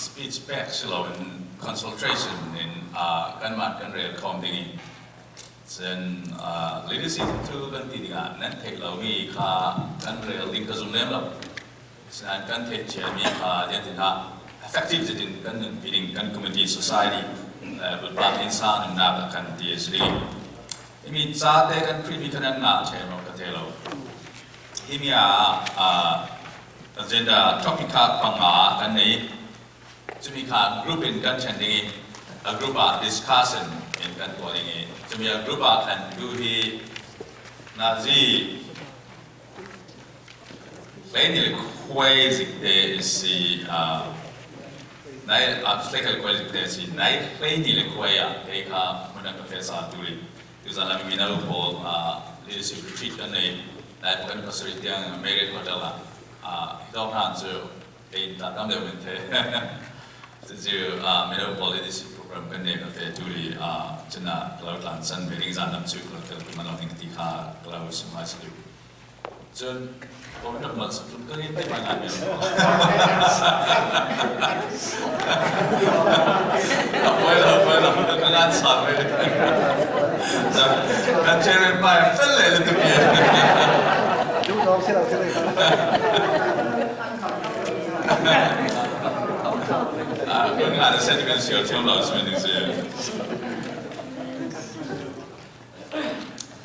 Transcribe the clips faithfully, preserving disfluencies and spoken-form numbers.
Speech pek si loin consultation in, ah, kanmah kan rel khawm ding hi. Cun, ah, leadership thu kan ti dingah nan theih lomi kha kan rel ding ka zum lem lo. Sinain kan theih ciami kha ziatin ha effective zetin kan nunpi ding kan community, society, eh, bulpak innsang nunnak ah kan ti a si ding. Himi cate kan Khrihmi kha nan ngah ṭheh maw ka thei lo. Himi ah, ah, agenda topic kha panga kan nei. Cumi kha group in kan ṭhen ding i, a group ah discussion in kan tuah ding i, cumi a group ah khan tu hi nazi hleini le khuai zikte i si, ah, nai, ah, hleikal khuai zikte i si, nai hleini le khuai ah kei kha hmun an ka fesa tu i, tuzan lam i mino pawl, ah, leadership retreat kan nei, nai pakhat pasarih tiang Marriott Hotel ah, ah, hi tawk hna cu, kei in ta tam deuh min the. Cucu, ah, mino pawl leadership program kan nei ka feh tu i, ah, cun ah ka lo tlansan ve ding zan lam cu ka lo tel man lo ding ti kha ka lo sim lai si ding. Cun, kong dok mal sa tlum ka rin te mai ngai mino. Poi lo, poi lo, ka ngan sa ve. Kan chairman pai fel le le tu pi. Ah, kan ngah na sentiment si thiam lo si mending si.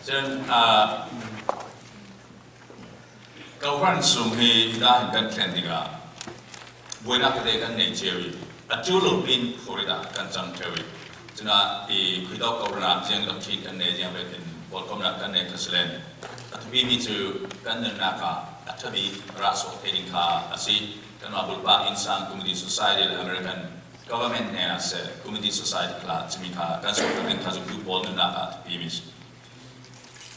Cun, ah, Kawhhran sung hi hita hin kan thlen tikah buainak tete kan nei cio i, a ṭul lo pin Florida kan cang ṭheu i, cun ah i khuitawk kawhhran ah ziang dok ṭhin kan nei ziang vekin pawlkomnak kan nei kha si len, a thupimi cu kan nunnak ah a ṭha bik rah suak thei ding kha a si. Kanmah bulpak innsang community, society le American government hnenah seh, community, society kha cumi kha kan suakter ding kha cu tu pawl nunnak ah a thupimi si.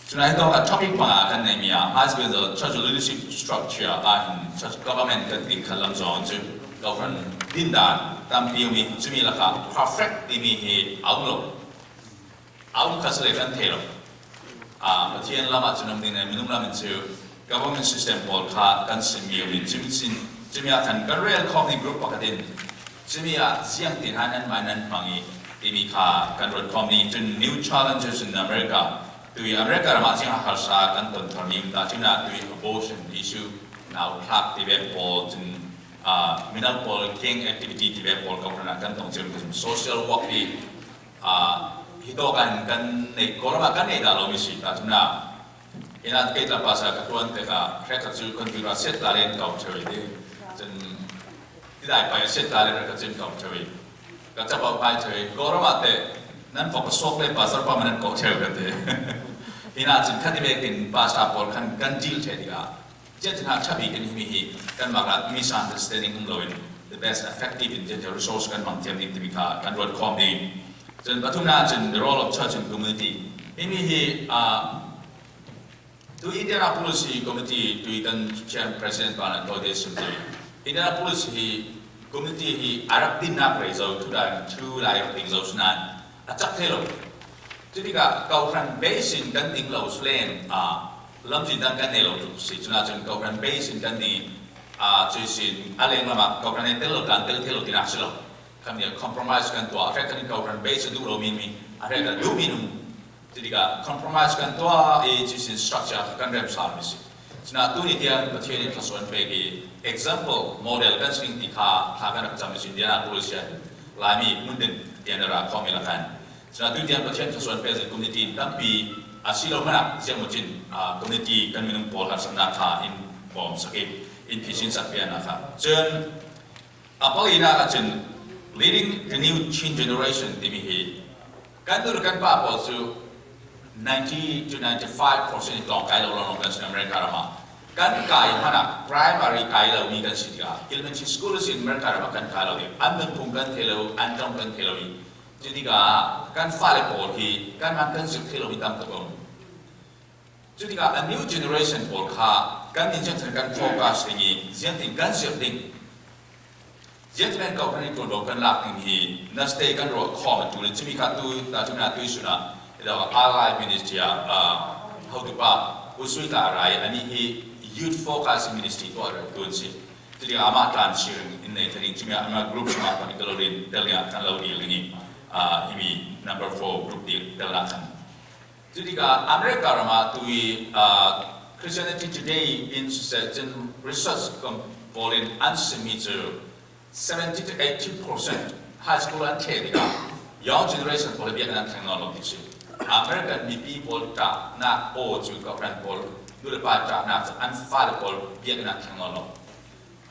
Cun ah hitawk ah topic panga kan neihmi ah, hmaizabin zaw church leadership structure ah hin church government kan ti khat lam zong cu kawhhran dindan tampi um i, cumi lakah perfect timi hi a um lo, a um kha si le kan thei lo. Ah, Pathian lam ah cun um ding le minung lam in cu government system pawl kha kan simmi um i, cumi sin, cumi ah khan kan rel khawmmi group pakhat in cumi ah ziangtin han nan mai nan hmang i timi kha kan ruat khawm ding. Cun new challenges in America, tu i America ram ah ziang harsa kan ton thar mi um ta, cun ah tu i abortion issue, nau thlak ti vek pawl, cun, ah, mino pawl gang activity ti vek pawl kawhhran ah kan tong cio, social work ti, ah, hitawk ah kan nei, Kawlram ah kan nei dah lomi si ta, cun ah Hinah kei tla pastor ka ṭuan tikah hrekkhat cu computer set ta len kau ṭheu i ti. Cun tidai pai set ta len hrekkhat cun kau ṭheu i. Ka capo pai ṭheu i, Kawlram ah teh nan vok ka suak le pastor pa man nan kau ṭheu ka ti. Hinah cun khat i vekin pastor pawl khan kan deal ṭheh tikah, ziatin ah ṭha bik in himi hi kanmah kha misunderstanding um loin the best effective in ziatin resource kan hmang thiam ding timi kha kan ruat khawm ding. Cun pathumnak cun the role of church in community. Himi hi, ah, Tu Indianapolis hi committee, tu kan chair president pa nan tawite sim tu. Indianapolis hi committee hi a rak dinnak rei zo, tu dan thu lai rak ding zo sinain a cak thei lo. Cutikah kawhhran base in kan ding lo slen, ah, lamzin dang kan nei lo tuk si. Cun ahcun kawhhran base in kan ding, ah, cui sin a leng lamah kawhhran he tel lo, tlan tel thei lo tinak si lo. Kan nih compromise kan tuah, a hrekkhat in kawhhran base a duh lo mi, mi, a hrekkhat duh mi nung. Cutikah compromise kan tuah i, cui sin structure kan remsal mi si. Cun ah tu ni tiang Pathian in thluasuah pek i, example, model kan si ding ti kha thla kan rak cam i, cun Indianapolis ah Laimi hmun din tiang a ra khawm i lakan. Cun ah tu tiang Pathian thluasuah pek i, community in tampi a si lo hmanh ah ziang maw cin, ah, community kan minung pawl harsatnak kha in bawm sak i, in phisin sak piaknak kha. Cun a palinak ahcun leading the new teen generation timi hi kan nu le kan pa pawl cu ninety to ninety-five percent i tlawng kai lo lawng kan si America ram ah. Kan kai hmanh ah primary kai lomi kan si tikah elementary school sin America ram ah kan kai lo ding. An nunphung kan thei lo, an ṭong kan thei lo i. Cutikah kan fale pawl hi kanmah kan zirh thei lomi tam tuk a um. Cutikah a new generation pawl kha kan nih ziangtin kan focus ding i, ziangtin kan zirh ding, ziangtin kan kawhhran i ṭuanvo kan lak ding hi nase kan ruah khawm a ṭul i, cumi kha tu, ta cumi ah tuisun ah, i lo Allied Ministry ah, ah, hotupa U Sui tla a ra i, anih hi youth focus ministry tuah a ṭuan si. Cuti ama tlan sharing in nei thei ding, cumi ama group sungah particular in tel ding a kan lo deal ding i, ah, himi number four group deal tel na kan. Cuti ka America rama tui, ah, Christianity Today in se cin research kom polin an simi cu seventy to eighty percent high school an thei ding a young generation pawl biaknak an theng nawn lo ti si. American mipi pawl ṭahnak aw cu kawhhran pawl, nu le pa ṭahnak cu an fale pawl biaknak an theng nawn lo.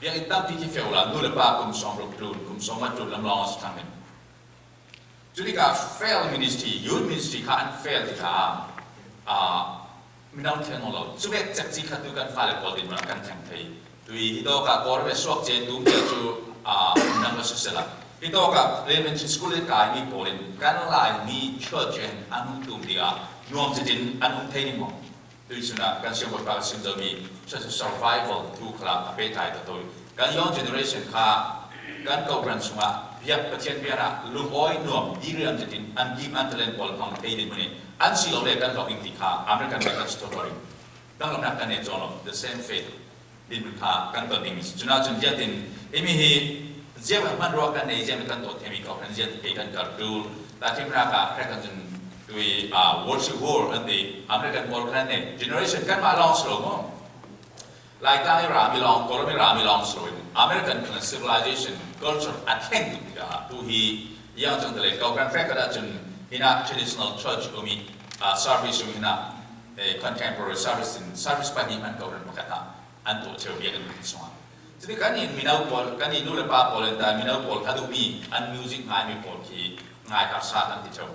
Biakinn tampi khi feh la, nu le pa kum sawm ruk tlun, kum sawm nga tlun lam lawng a si thang ding. Cuti ka fail ministry, youth ministry kha an fail ti kha, ah, mi nau theng lo. Cu vek cek ci kha tu kan fale pawl ding kan theng thei. Tui hi tawk a Kawlram suak ce tum ce cu, ah, nang ka sisela. Hi tawk a elementary school le kai mi pawl in kan Laimi church in an hung tum ding a nuam zetin an hung thei ni maw? Tui cun ah kan siangbawipa ka sim zomi church survival tu khalah a pehtlai ka tawi. Kan young generation kha kan kawhhran sungah biak Pathian biaknak lungawi nuam diriam zetin an gift an talent pawl hmang thei ding hmun in an si lo le kan hlawk ding ti kha American kan kan story. Danglamnak kan nei cawn lo, the same faith. Dinhmun kha kan ton ding mi si. Cunah cun ziatin, himi hi ziah hman ruah kan nei, ziah kan tuah themi kawhhran ziatin kei kan kar tul. Tahṭhimnak ah hre kan cun tui, ah, worship hall kan ti, American pawl kan nei. Generation kanmah lawng si lo maw? Laitlang i rami lawng, Kawlram i rami lawng si lo in American kan civilization, culture a thleng tuk tikah tu hi yang cang tale kawhhran hre kan ah cun hinah traditional church umi, ah, service umi hinah, eh, contemporary service in service pahnih hman kawhhran pakhat ah an tuah cheu bia kan hman sungah. Cuti kan in mino pawl, kan in nu le pa pawl in ta mino pawl kha duhmi an music ngaimi pawl khi ngai harsa kan ti cheu.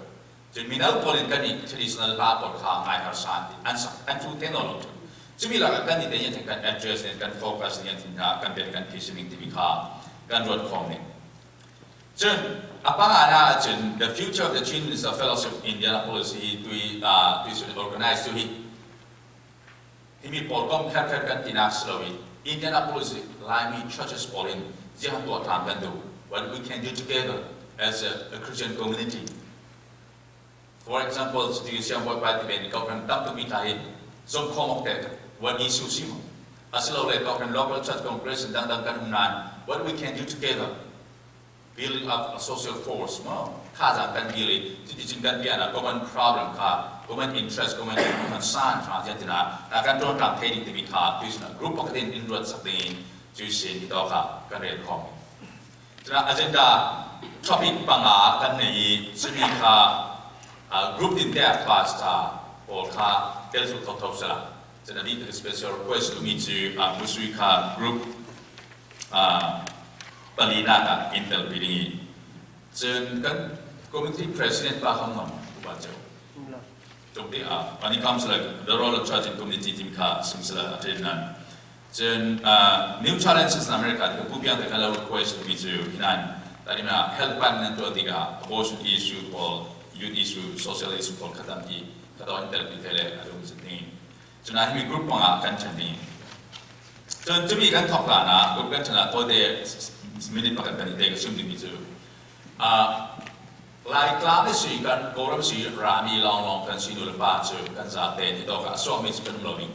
Cun mino pawl in kan in traditional hla pawl kha ngai harsa an ti, an sak, an cu te nawn lo cu. Cumi lakah kan in te kan address in kan focus in kan, kan ben kan phishing timi kha kan ruat khawm ning. Cun a pangana ah cun the future of the Chin Minister Fellowship Indianapolis hi tui, ah, tui sun organize tu hi. Himi pawl kom kherkher kan tinak si lo i Indianapolis Laimi churches pawl in ziahan tuah tlang kan duh. What we can do together as a, a Christian community. For example, cuti siangbawipa ti ben kawhhran tam tukmi ta hi zong khawm awk te what issue si maw? Asilole kawhhran local church congregation dangdang kan um nan what we can do together. Building up a social force maw? Kha zang kan bil i cuti cun kan pian a common problem kha, common interest, common concern kha ziatin a kan ṭuan ṭang thei ding timi kha tuisun a group pakhat in in ruat sak ding in cuisin hi tawk kha kan rel khawm. Cun agenda topic panga kan nei i cumi kha, ah, group dinte ah pastor pawl kha tel tuk thotho sela. Cun a bik special request tumi cu, ah, Busui kha group, ah, palinak ah in telpi ding i. Cun kan committee president pa kha ngam upa ceu. Tuk dih, ah, ani kam sila the role of church in community timi kha sim sila a ṭhen nan. Cun, ah, new challenges in America ti ka pupiang te kan lo request mi cu hinan. Tadi na health department nan tuan ti ka abortion issue pawl, youth issue, social issue pawl khatam ti kha tawh in telpi thei le a dum zit ni. Cun a himi group panga kan ṭhen ni. Cun cumi kan thawk hlan ah group kan ṭhen ah tawite minute pakhat kan i te ka sim ding mi cu. Ah, Laitlang i si kan Kawlram si rami lawnglawng kan si nu le pa cu kan zate ni tawk ah suakmi cu kan um lo ding.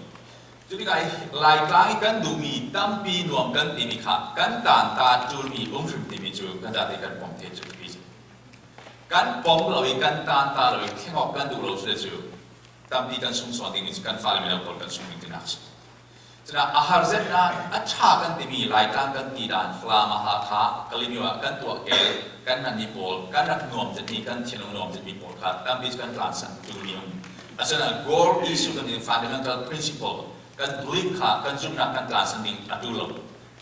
Cutikah Laitlang i kan duhmi tampi nuam kan timi kha kan tanta ṭulmi um hrim timi cu kan zate kan pom thei cu timi cu. Kan pom lo i kan tanta lo i thleng awk kan duh lo cu le cu tampi kan sung sawn dingmi cu kan fale mino pawl kan sung ding tinak si. Cun a har zet nain a ṭha kan timi Laitlang kan ti dan Falam a Hakha, Kalemyo ah kan tuah kel, kan hmanmi pawl, kan rak nuam zetmi, kan thinlung nuam zetmi pawl kha tampi cu kan tlansan ṭulmi um. A cun a core issue kan ti fundamental principle, kan belief kha kan zumhnak kan tlansan ding a ṭul lo.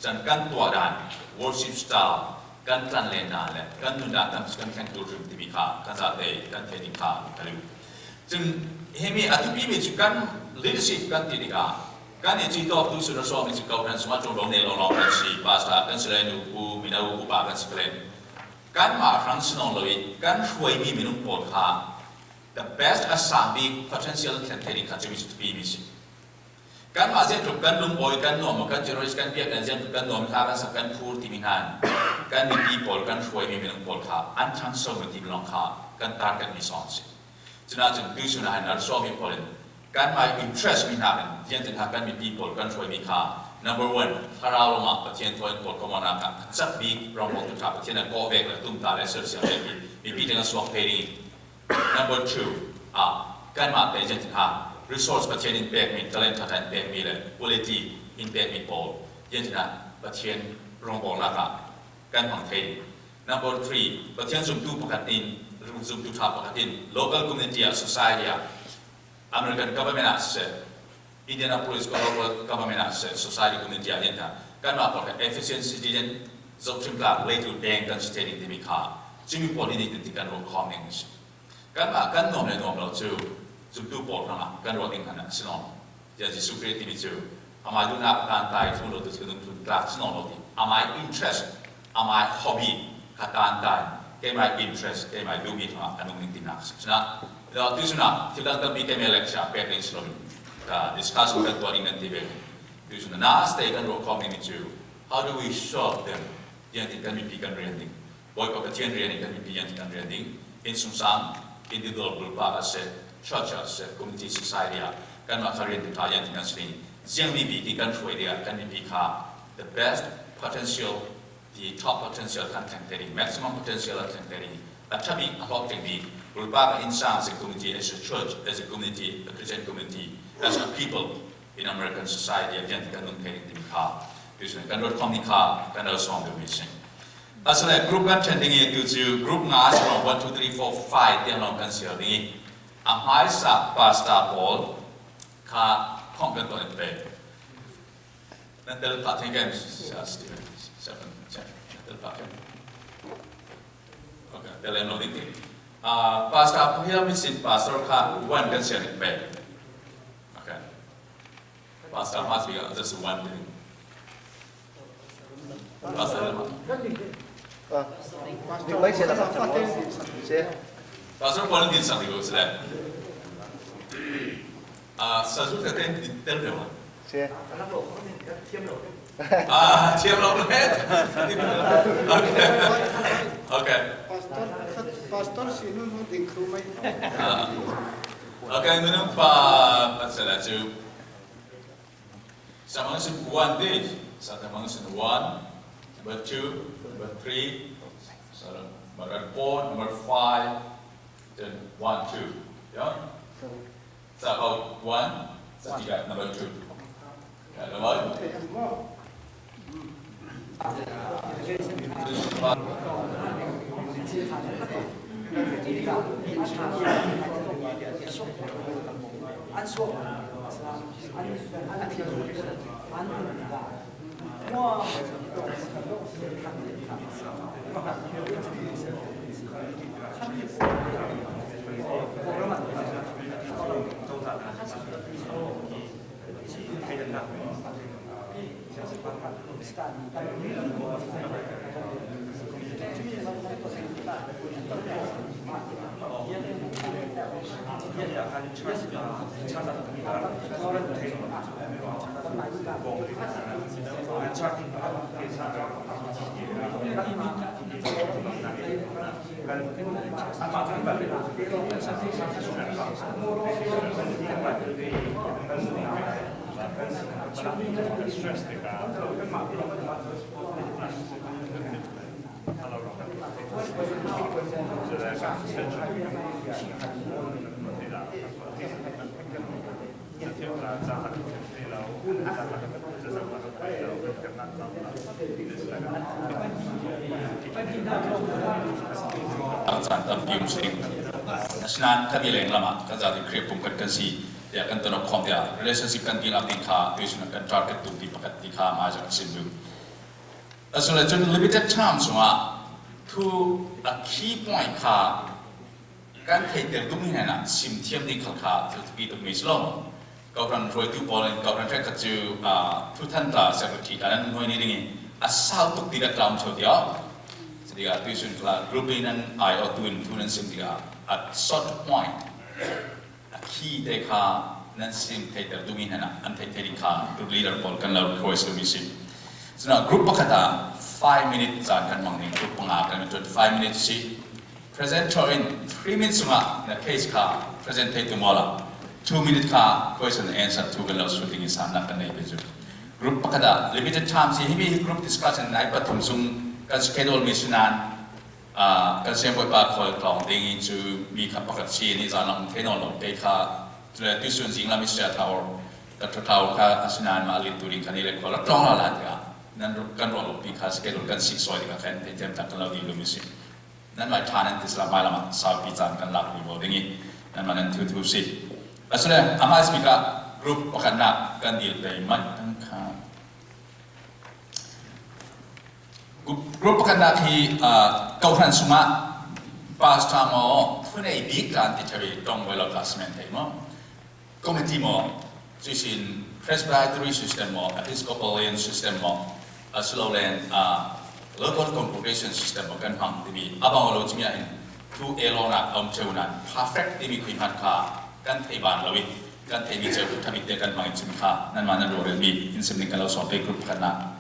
Cun kan tuah dan, worship style, kan tlan len dan le kan nun dan tam kan thleng ṭul hrim timi kha kan zate kan thei ding kha ka duh. Cun himi a thupi mi cu kan leadership kan ti tikah kan i cuih tawk tu sun a suahmi cu kawhhran sungah ṭuanvo nei lawnglawng kan si, pastor kan si le, nu, pu, mino, upa kan si kha len. Kanmah hrang si nawn lo i kan hruaimi minung pawl kha the best a sang bik potential an thlen thei ding kha cumi cu thupi mi si. Kanmah ziangtluk kan lungawi kan nuam, kan generation kan biak kan ziangtluk kan nuam hla kan sak kan phur timi hna in kan mipi pawl kan hruaimi minung pawl kha an ṭhang so mi ti lawng kha kan target mi sawn si. Cun ahcun tuisun ah hin a suahmi pawl in kanmah interest mi hna in ziangtin kha kan mipi pawl kan hruaimi kha Number one, thlarau lama Pathian thawi in pawlkomawhnak ah a cak bik rongbawltu ṭha Pathian a kawh vek le tumtah le sersiam vek hi mipi teng a suak thei ding. Number two, ah, kanmah te ziantin ha resource Pathian in pekmi, talent ṭhaṭha in pekmi le quality in pekmi pawl ziantin ha Pathian rongbawlnak ah kan hmang thei. Number three, Pathian zumtu pakhat in, zumtu ṭha pakhat in local community ah, society ah, American government ah siseh, Indianapolis global government ah siseh, society community ah hian kha kanmah pawl kha efficient citizen, zohṭhim tlak leitlun deng kan si thei ding timi kha, cumi pawl hi nitin ti kan ruat khawm ding a si. Kanmah kan nuam le nuam lo cu zumtu pawl hrangah kan ruat ding hmanh a si nawn. Ziah Jesuh Khrih timi cu amai duhnak a tan ta i thum lo tu cu nung tlun tlak si nawn lo ti. Amai interest, amai hobby kha tan ta in keimai interest, keimai duhmi hrangah a nung ding tinak a si. Sinah, tu sinah thil dang tampi keimai lecture pek ding si lo in, ka discussion kan tuah ding nan ti ve. Tu sinah na stay kan ruat khawm ding mi cu, how do we serve them? Ziah ti kan mipi kan rian ding. Bawipa Pathian rian in kan mipi ziang kan rian ding. Innsungsang, individual group ah a si, church ah a si, community society ah kanmah kha rian ti ṭha ziang kan si ding. Ziangmi bik in kan hruai ding ah kan mipi kha the best potential, the top potential kan thleng thei ding, maximum potential kan thleng thei ding. A ṭha bik, a hlawk ṭhek bik, group ah kan innsang as a community, as a church, as a community, a Christian community, as a people in American society ah ziang kan nung thei ding timi kha, tu sinah kan ruat khawm ding kha kan lo sawm deuh mi a si. Asile group kan ṭhen ding i tu cu group nga a si lo, one, two, three, four, five tiang lo kan si lo ding i, a hmaisa pastor pawl kha khawng kan tuah in pe. Nan tel pah theng kan, Sia Stephen, Stephen, Sia, nan tel pah kan. Okay, tel em lo ding ti. Ah, pastor Pahia Misin pastor kha one kan sian in pe. Okay. Pastor Mas Biga, just one thing. Pastor Lama. Ah, Dik Mai Sia Lama. Sia. Pastor Paul din sang di ko sila. Ah, sa su ka ten di tel de wa. Sia. Ah, thiam lo le. Okay. Okay. Pastor, pastor si nun hun ding khu mai. Ah. Okay, minung pa, pa sila chu. Samang sin one day, sa tamang sin one, number two, number three, sa number four, number five, then one, two. Yeah? Sa about one, sa tiga number two. Yeah, number Caan tampi um sing. Asinain kha mi leng lamah kan zate Khrih pum kan kan si tiah kan ton khawm tiah relationship kan build up ding kha tuisun kan target tum ti pakhat ti kha mah zong a sim duh. Asule cun limited time sungah thu a key point kha kan theihter duhmi hnenah sim thiam ding khal kha thil thupi tukmi si lo. Kohhran hruaitu pawl in kohhran hrekkhat cu, aa, thuthang tla secretary tla nan hnuai ni ding i a sau tuk ding a tlam ṭheo tiah. Cutikah tuisun khalah group in an aiawhtu in thu nan sim tikah a short point, a key te kha nan sim theihter duhmi hnenah an theih thei ding kha group leader pawl kan lo request duhmi si. Cun group pakhat ah five minute caan kan hmang ding, group panga kan twenty five minutes si. Presenter in three minutes sungah na case kha present thei tum awla two minute kha question and answer thu kan lo sut ding i sannak kan nei pei cu. Group pakhat ah limited time si, himi group discussion nai pathum sung kan schedule mi sinan, ah, kan siam boy pa khol tlawng ding i cu mi khat pakhat si ni zan lam thei nawn lo, kei kha, cule tuisun zing lam i sia thau, ka tha thau kha a sinan ma lin tu ding kha ni le khol a tlawng la la tia. Nan ru-, kan ruah lo pi kha schedule kan si soi ding kha khan thei thiam tak kan lo ding lo mi si. Nanmah ṭha nan ti sila hmai lamah saupi caan kan lak vivo ding i, nanmah nan thu thu si. Asile, amah speaker group pakhatnak kan dil pei mai tang kha. Group, group pakhatnak hi, ah, kohhran sungah pastor maw, thunei bik kan ti ṭheu i ṭong voi lo ka simen thei maw? Committee maw, cuisin Presbytery system maw, Episcopalian system maw, a si lo len, ah, local congregation system maw kan hmang timi a bang lo cimi ah hin thu e lawnak a um ceu nan perfect timi khui hmat kha kan thei ban lo i, kan theimi ceu kha thabit te kan hmang i cumi kha nanmah nan ruah relmi in sim ding kan lo sawn pei group pakhatnak.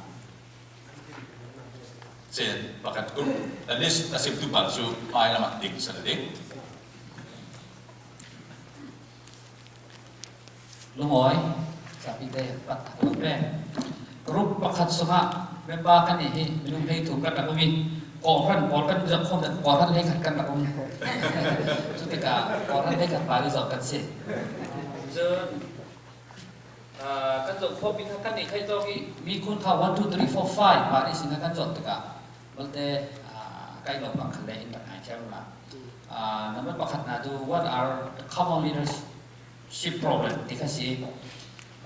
Cen pakhat group, at least a simtu pal cu hmai lamah ding sa ding. Lungawi, sapite, pat tak lo pe. Group pakhat sungah member kan nih hi, minung hei thum kan rak um i, kawhhran pawl kan zak khawm, kawhhran hei khat kan rak um. Cutikah kawhhran hei khat pali zak kan si. Cun, ah, kan zak khawm mi kha kan nih khai tawk i, mi kun kha one, two, three, four, five pali sin kan zak tikah, malte, ah, kai lo pang khat le in rak ngai thiam hna. Ah, number pakhat na tu, what are the common leaders? Shi problem ti kha si.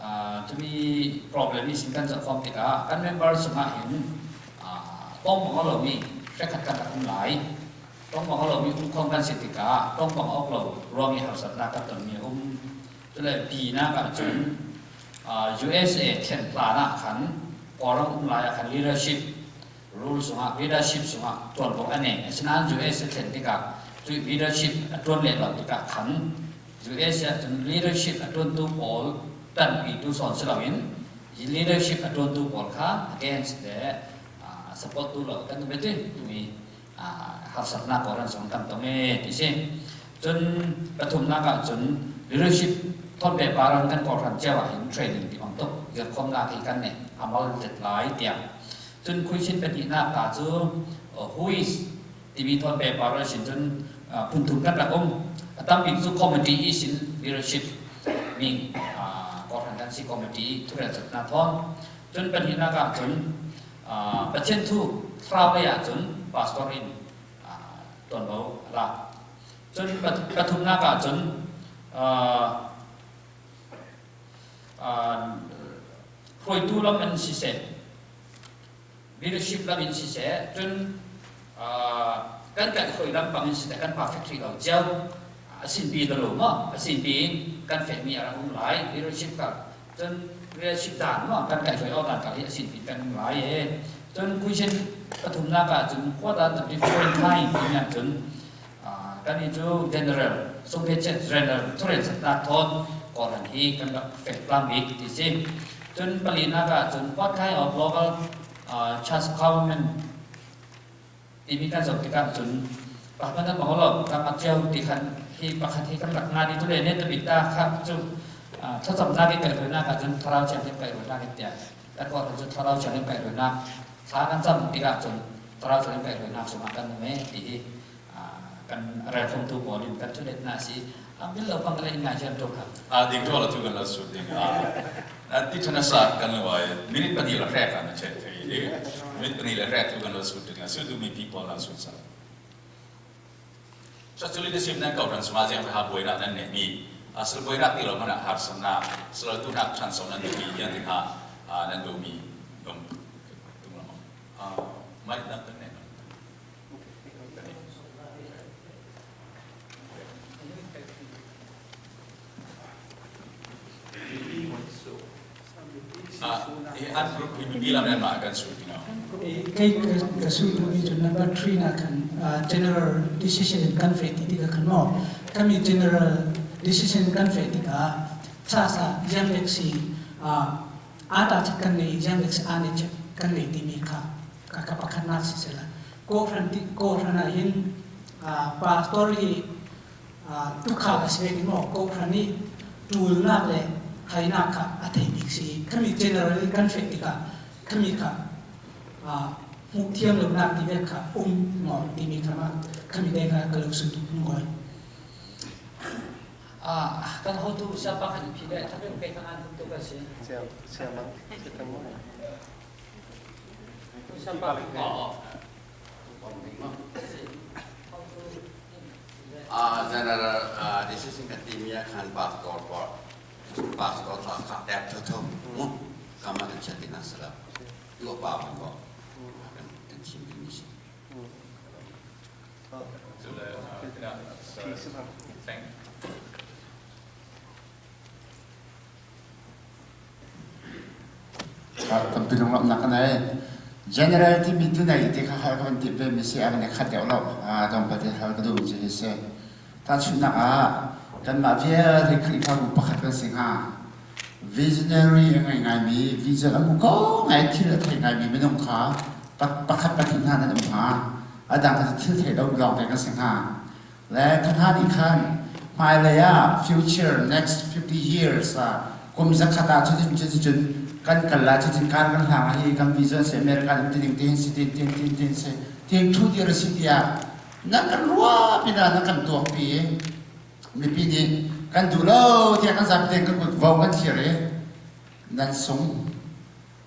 Ah, tumi problem i sin kan zoh khawm tikah kan member sungah hin, ah, tawng bang aw lomi hrekkhat kan rak um lai. Tawng bang aw lomi um khawm kan si tikah tawng bang awk lo ruang i harsatnak kan tonmi a um. Cule pinak ah cun, ah, U S A thlen hlan ah khan Kawlram um lai ah khan leadership rule sungah, leadership sungah ṭuanvo a nei. Asinain U S a thlen tikah, cuih leadership a ṭuan leh lo tikah khan, U S ah cun leadership a ṭuantu pawl ṭanpitu sawn si loin, leadership a ṭuantu pawl kha against le, ah, support tu lo kan biatin tumi, ah, harsatnak kawhhran sung tam tong e ti si. Cun pathumnak ah cun leadership thawnpe paran kan kawhhran cio ah hin training ti bang tuk zirkhawmnak hi kan nei a mal zet lai tiang. Cun khuisin pahnihnak ta cu, uh, who is timi thawn pehpar ihsin cun, uh, phunthum kan rak um. A tampi cu committee ihsin leadership mi, uh, kawhhran kan si committee thurelcatnak thawn. Cun pahnihnak ah cun, uh, Pathian thu thlarau lei ah cun pastor in, uh, ṭuanvo a lak. Cun pat-, pathumnak ah cun, uh, uh, hruaitu lam in siseh, leadership lam in siseh, cun, aa, kan kaihhruai lam bang in siseh, kan perfect hrih lo cio. A sinpi lo maw, a sinpi in kan fehmi a rak um lai, leadership kal. Cun leadership dan maw, kan kaihhruai awk dan kal hi a sinpi kan um lai e. Cun question pathumnak ah cun, what are the different kind? Ti ah cun, aa, kan i cu general, sungphe chet general, thurensatnak thawn kawhhran hi kan rak fek tlang bik ti si. Cun palinak ah cun, what kind of local, aa, church government timi kan zoh tikah cun, pahmanh a bang lo, kan rak cio ti khan hi pakhat hi kan rak ngan i tu le ne tabik ta kha cu, aa, thlacamnak i kaihhruainak ah cun Thlarau Thianghlim kaihhruainak in tiah kan kawhhran cu Thlarau Thianghlim kaihhruainak, thla kan cam tikah cun Thlarau Thianghlim kaihhruainak sungah kan um e ti hi. Ah, kan ralkhamtu pawl in kan thunetnak a si. A mil lo pang le in ngai thiam tuk hna. Ah, ding ṭuan lo thu kan lo sut ding. Ah, ah, ti ṭhan a sa kan lo ai. Minute pahnih le hrek kan na chet thei ding. Minute pahnih le hrek thu kan lo sut ding. Sut tu mi people nan sut sa. Sa cu leadership nan kawhhran sungah ziang ha buainak nan neih mi. Ah, sa buainak ti lo hmanh ah harsatnak, sa lo tu hnak ṭhan so nan duh mi, yan ti hna, ah, nan duh mi. Dong. Tung lam. Ah, mai nan kan neih. Ah, eh, an group hi bilam nan mah kan sut ding. Eh, kei ka, ka sut duhmi cu number three nak khan, ah, general decision in kan feh ti tikah khan maw. Kami general decision in kan feh tikah, sa sa, ziang vek si, ah, aa ta chet kan nei, ziang vek si aa nei chet kan nei timi kha. Ka, ka pakhatnak si sila. Kawhhran ti, kawhhran ah hin, aa, pastor hi, aa, tukhal a si vekin maw, kawhhran i ṭulnak le Thainak kha a thei bik si. Khami generally kan feh tikah khami kha, ah, hmuh thiam lonak ti vek kha um maw timi kha mah khami te kha ka lo sung tuk ngawi. Ah, kan hotu siapa khan phi le thapen pe kha ngan tuk ka si. Siapa, siapa, siapa. Siapa. Oh, oh. Ah, General, ah, decision kan timi a khan pastor pawl, pastor tla kha tep thotho mu. Kama kan chat ina sala. Yo pa man ko. Kan, kan chim ni si. Thank you. Kan pi lunglawmhnak a nei. General timi tu nei ti kha hal ka van tip ve mi si a van khat deuh lo. A, dong pate hal ka duh mi si hi si. Tahchunhnak ah kanmah vial hi Khrihfabu pakhat kan si hnga. Visionary a ngei ngai mi, vision a mu ko ngai thil a thei ngai mi minung kha pa-, pakhat pahnih hna nan um hnga. A dang kha thil thei lo lawngte kan si hnga. Le kha hna nih khan hmailei ah future next fifty years ah kum zakhat ah cutin, cutin cun kan kal lai, cutin kan kan hlang ahi kan vision si America in ti ding, tin si, tin, tin, tin, tin si, tin thu dir a si tiah nan kan ruah pinah nan kan tuakpi. Mipi nih kan duh lo tiah kan zapi tein kan kut vo kan thlir i nan sung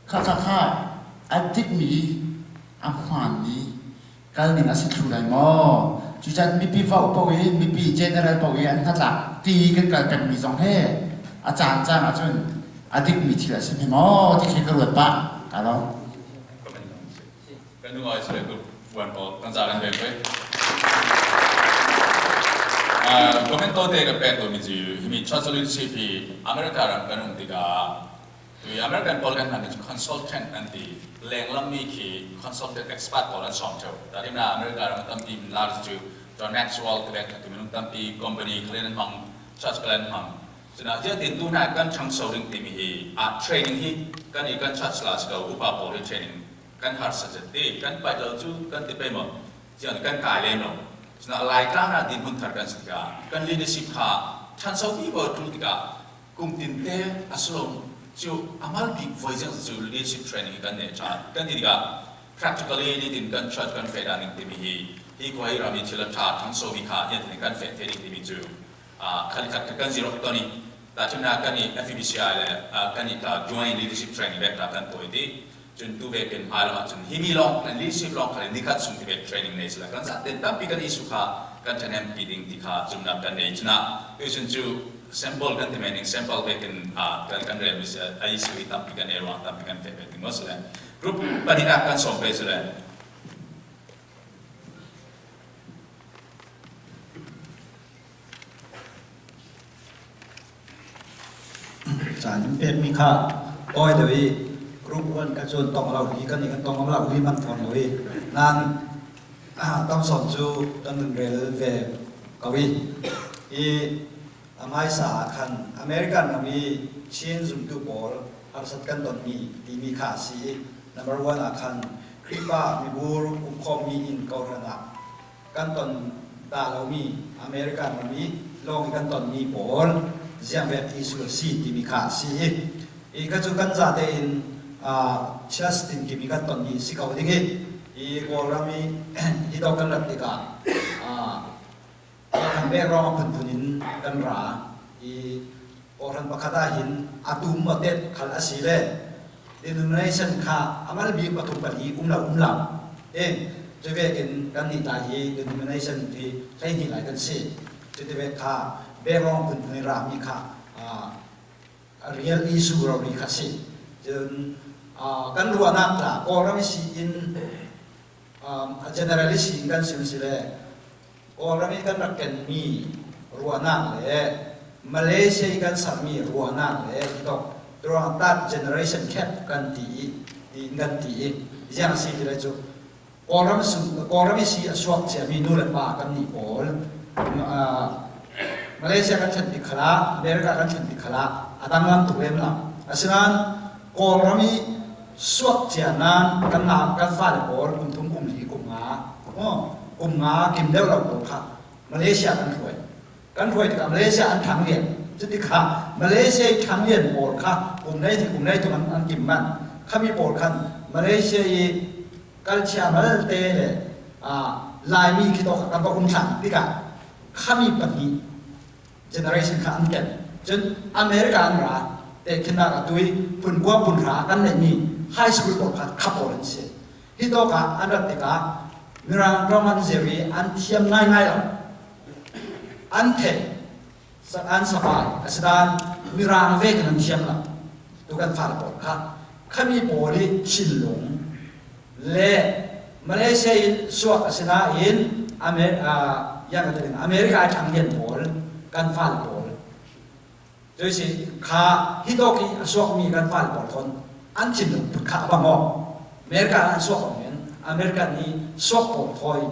kha, kha, kha a dikmi, a hmaanmi kal ning a si thlu lai maw? Cucaah mipi vo paoh i, mipi general paoh i an hnatlak ti kan kal pengmi zong he a caan caan ahcun a dikmi thil a si hme maw? Ti khi ka ruat pah. Ka lo. Kan nu ai sule ku wan ko kan za kan ve ko. Ah, comment to te ka pek tu mi cu himi church leadership hi America ram kan um tikah, tu American pawl kan hman cu consultant an ti, lenglam mi khi consultant expert pawl an sawm ṭheu. Tahṭhimnak America ram tampi min lar cu John Maxwell ti vek tu minung tampi company khalen an hmang, church khalen an hmang. Cunah ziatin tu hna kan ṭhangso ding timi hi, ah, training hi kan i kan church la si ko, upa pawl hi training kan harsa zet te, kan paih lo cu kan ti pei maw? Ziang kan kai lem lo. Cunah Laitlang ah dinhmun thar kan si tikah, kan leadership kha ṭhanso vivo ṭul tikah, kum tinte a si lo cu a mal bik voi ziang cu leadership training kan neih ṭhan. Kan ti tikah, practically nitin kan church kan feh dan ding timi hi, hi khua hi rami thil a ṭha ṭhanso mi kha nitin kan feh thei ding timi cu, ah, khali khat kan zirok ton i, tahṭhimnak kan i F E B C I le, ah, kan i ka joint leadership training vek ta kan tawi ti. Cun tu vekin hmailam ahcun himi lawng, kan leadership lawng khal in nikhat sung ti vek training nei sila kan zate tampi kan issue kha kan ṭhahnempi ding ti kha zumhnak kan nei. Cunah tu cun cu sample kan ti men ding, sample vekin, ah, kan, kan rel mi si, a issue hi tampi kan nei ruang tampi kan feh ve ding maw sila. Group pahnih nak kan sawm pei sila. Caan in pekmi kha tawi deuh i group one kan cun tong lo, hi kan nih kan tong lo, hi man fawn lo i nan, ah, tam sawn cu kan vun rel ve ko i, i a hmaisa ah khan American ram i Chin zumtu pawl harsat kan tonmi timi kha a si i, number one ah khan Khrihfa mibur umkhawmmi in kawhhran ah kan ton dah lomi American ram i lawng i kan tonmi pawl ziangvek issue a si timi kha a si i, i kha cu kan zate in, aa, church tinkim i kan tonmi si ko ding i, i Kawlram i hi tawk kan rat tikah, aa, kan background a phunphun in kan ra i, Kawhhran pakhat ah hin a tum awtet khal a si le denomination kha a mal bik pathum pali um lo, um lo. Eh, cuvekin kan nih lai hi denomination hi hleihnih lai kan si. Cutivek kha background phunphun i rami kha, ah, a real issue rori kha si. Cun, ah, kan ruahnak tla Kawlram i si in, um, a generalist in kan sim si le Kawlram i kan rak kenmi ruahnak le Malaysia i kan sakmi ruahnak le hitawk ruang third generation gap kan ti i, tiin kan ti i, ziang a si ti le cu Kawlram sung, Kawlram i si a suak ciami nu le pa kan nih pawl, ah, Malaysia kan thlen tik khalah, America kan thlen tik khalah a danglam tuk lem lo. Asinain Kawlram i suak cia nan kan nak kan fale pawl kum thum kum li kum nga, oh, kum nga kim deuh lo pawl kha Malaysia kan hruai. Kan hruai tikah Malaysia an thang lian. Cuti kha Malaysia i ṭhang lian pawl kha kum nei ni kum nei tum an, an kim man. Khami pawl khan Malaysia i culture malte le, a, Laimi khitawk kan va um thlang tikah khami pahnih generation kha an ken. Cun America an ra, tehkhinnak a tui, phun kua phun hra kan neihmi high school pawl kha kha pawl an si. Hitawkah an rat tikah Mirang ṭawng an zir i an thiam ngaingai lo. An theih, sa-, an safai a si dan Mirang vekin an thiam lo. Tu kan fale pawl kha, khami pawl i thinlung le Malaysia in suak a si nain Amer-, ah, yang ka tel in America a ṭhang lian pawl kan fale pawl. Cuisi kha hitawk i a suakmi kan fale pawl thawn an thinlung phut kha a bang aw. America an suak awng in American i suak pawl thawi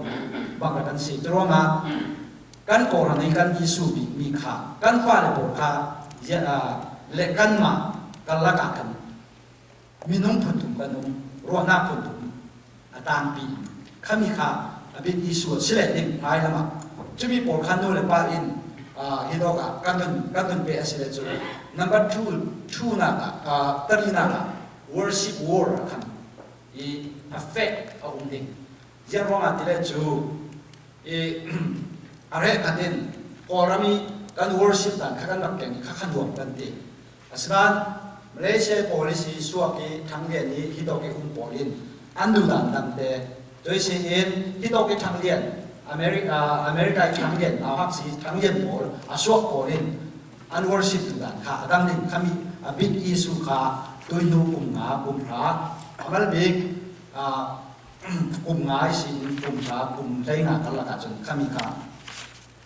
bang kan si. Curuangah kan Kawlram i kan issue bikmi kha kan fale pawl kha zia-, ah, le kanmah kan lakah kan minung phunthum kan um, ruahnak phunthum a tangpi. Khami kha a bit issue a si leh ding hmai lamah. Cumi pawl kha nu le pa in, ah, hitawkah kan nun, kan nun pe a si le cu number two, two nak ah, ah, tarinak ah worship war a khan i affect a um ding. Ziang ruangah ti le cu i, a reh khat in Kawlram i kan worship dan kha kan rak keng kha khan nuam kan ti. Asinain Malaysia policy suak i ṭhang lian i hitawk i um pawl in an duhdan dangte, cuisi in hitawk i ṭhang lian, America, America i ṭhang lian, nauhak si ṭhang lian pawl a suak pawl in an worship duhdan kha a dang ding khami a big issue kha tuihnu kum nga, kum hra, a mal bik, ah, kum nga ihsin kum hra, kum hleinga kan lakah cun khami kha